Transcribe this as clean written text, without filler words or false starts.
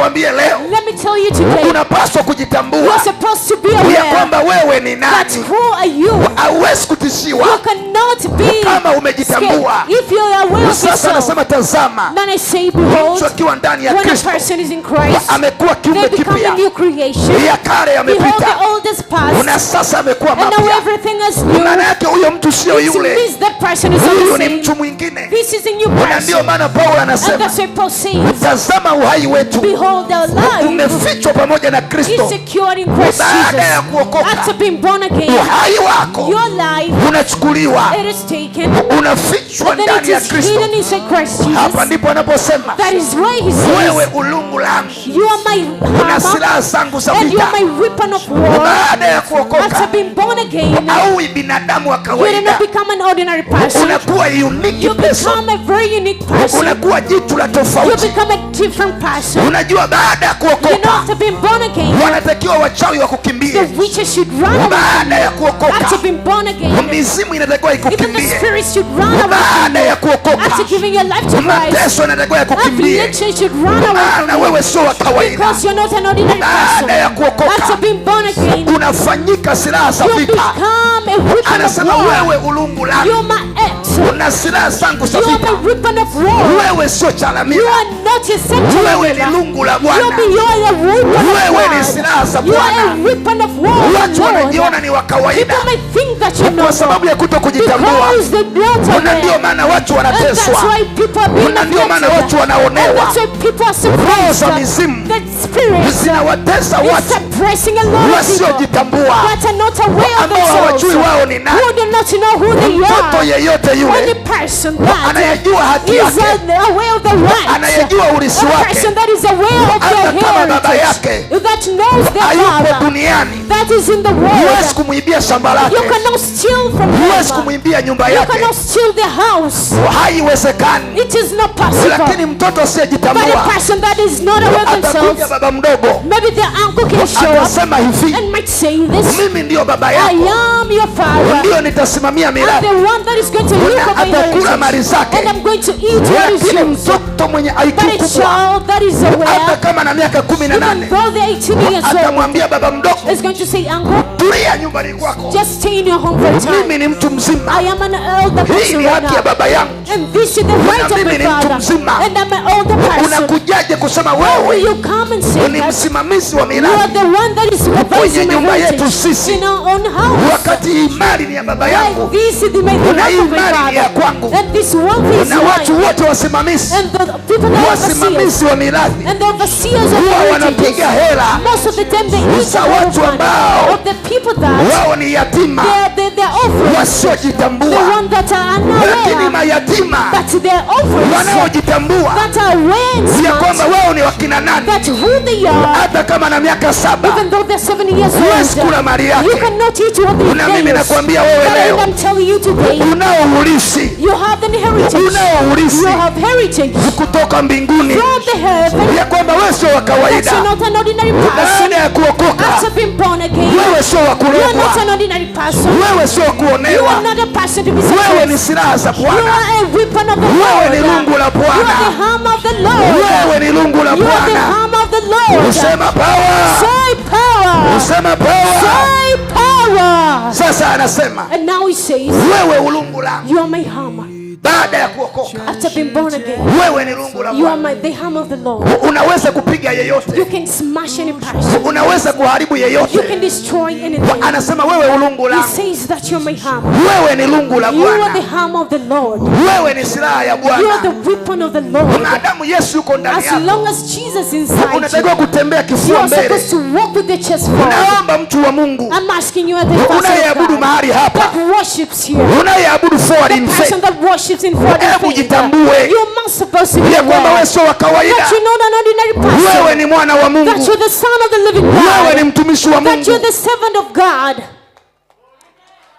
Nikwambie leo, Let me tell you today, unapaswa kujitambua you're supposed to be ya aware kwamba wewe ni that nani. who are you? Hauwezi kutishiwa You cannot be kama umejitambua. scared if you are aware of Sasa yourself. anasema tazama, Then I say, behold, mtu akiwa ndani ya when a Kristo person is in Christ, amekuwa they kiumbe become kipya, a new creation. Ya kale Behold, yamepita the old is past, na sasa amekuwa and now mapya. everything is new. Maana yake huyo mtu sio It yule, means that person is not huyu the ni same. mtu mwingine. This is a new Na ndiyo person. maana Paulo And anasema, that's why Paul says, tazama uhai wetu behold, our life umefichwa pamoja na is Kristo. secured in Christ Baada ya Jesus. kuokoka, After being born again, uhai wako your life, unachukuliwa, it is taken, unafichwa and then it ndani ya is Kristo. hidden inside Christ Hapa Jesus. ndipo anaposema That is why he says, wewe ulungu langu, you are my una hammer, silaha zangu za and you vita. are my weapon of war. Baada ya kuokoka, After being born again, hauwi binadamu wa you do kawaida, not become an ordinary person. Unakuwa unique You person, become a very unique person. Unakuwa jitu la You tofauti. become a different person. Unajua, baada ya You know, kuokoka after being born again, wanatakiwa wachawi wakukimbie. The witches should run away from Baada ya you. kuokoka, After being born again, mizimu inatakiwa even the ikukimbie. Spirits should run away from Baada you. ya kuokoka, After giving your life to Christ, mateso yanatakiwa yakukimbie, affliction should run away maana from you. wewe sio wa kawaida. Because you're not an ordinary person. Baada ya kuokoka, After being born again, unafanyika silaha za you vita. Become a weapon of Anasema war. wewe ulungu langu, You're my axe. Una silaha zangu za You are vita. my weapon of war. Wewe sio You chalamila, are not a wewe ni lungu la You Bwana, be you are a weapon of wewe ni war. silaha za You are Bwana. a weapon of war. Watu Lord. wanajiona ni wa kawaida People may think that you're kwa normal sababu ya kuto kujitambua. because they don't Na aware. ndio maana watu And that's wanateswa, why people are being na ndio maana afflicted. watu wanaonewa. And that's why people are Roho za suppressed. mizimu That spirit zinawatesa is watu suppressing a lot of people wasiojitambua, that are not aware of ambao hawajui themselves, wao ni nani. who do not know who they Mtoto are. yeyote Any yule person that anayejua haki is yake, aware of the right, anayejua urithi a wake, person that is aware of hata their kama baba heritage, yake that knows their hayupo father, duniani, that is in the huwezi world, kumwibia shamba lake, you cannot steal from huwezi them. kumwibia nyumba You yake, cannot steal their house. Haiwezekani. It is not possible. Lakini mtoto But a asiyejitambua person that is not aware of atakuja, themselves, baba mdogo maybe their uncle can show up atasema hivi, and might say this: mimi ndiyo baba I yako, am your father. ndiyo nitasimamia I'm mirathi, the one that is going to look na over atakula inheritance. mali zake. And I'm going to eat what is Lakini yours. mtoto mwenye IQ But a kubwa, child that is hata aware, kama na miaka kumi na even nane though they're 18 years old, atamwambia baba mdogo, is going to say, "Uncle, tulia nyumbani kwako, just stay in your home for a time. Mimi ni mtu mzima, I am an elder hii person ni right haki ya now. baba yangu. And this is the right of Mimi my ni mtu father. mzima. And I'm an older person. Unakujaje kusema Will wewe you come and say ni that msimamizi wa you are mirathi the one that is kwenye supervising my nyumba yetu heritage sisi, in our own house?" wakati hii mali ni ya baba yangu Why this is the my the na right hii of my mali ni ya father. kwangu, And this wealth is na watu mine. wote wasimamizi, And the people that overseers wasimamizi wa mirathi and the overseers of huwa the wanapiga heritages, hela most of the time they eat za a lot of watu money ambao of the people that wao ni yatima they're orphans, the wasiojitambua, one that are lakini unaware, mayatima but they're orphans wanaojitambua that are aware and ya smart, kwamba wao ni wakina nani, that who they are, hata kama na miaka 7 even though they're 7 years huwezi old, kula mali you yake. cannot eat what they Na mimi theirs. nakwambia wewe But leo I'm telling you today, unao urithi, you have an heritage. Unao urithi You have heritage kutoka mbinguni, from the heaven, ya kwamba wewe sio wa that kawaida. you're not an ordinary person. Baada ya kuokoka, After being born again, wewe sio wa you are not kulogwa, an ordinary person. Wewe sio wa You kuonewa, are not a person to be wewe ni suppressed. silaha za You Bwana, are a weapon of the wewe Lord. ni lungu la You are the Bwana, hammer of the Lord. Wewe ni lungu la You are the Bwana. hammer of the Lord. Usema power, Say power. Usema power. Say power. Sasa anasema And now he says, wewe ulungu langu, "You are my hammer." baada ya kuokoka, After being born again, wewe ni lungu la you are Bwana. my the hammer of the Lord. Unaweza kupiga yeyote, You can smash any person. Unaweza kuharibu You yeyote. can destroy anything. Anasema wewe ulungu He langu, says that you're my hammer. Wewe ni lungu la You are the Bwana, hammer of the Lord. Wewe ni silaha ya You are Bwana. the weapon of the Lord. Maadamu Yesu yuko ndani As yako, long as Jesus inside you, unatakiwa kutembea you kifua are mbele. supposed to walk with the chest forward. Naomba mtu wa Mungu I'm asking you at the person of unayeabudu God mahali hapa, that worships here, unayeabudu forward the in faith, person that worships in forward in hebu faith, jitambue you must supposed to be ya kwamba aware wewe sio wa kawaida, that you're not an ordinary person, wewe ni mwana wa that Mungu, you're the son of the living wewe ni God, mtumishi wa that Mungu. you're the servant of God.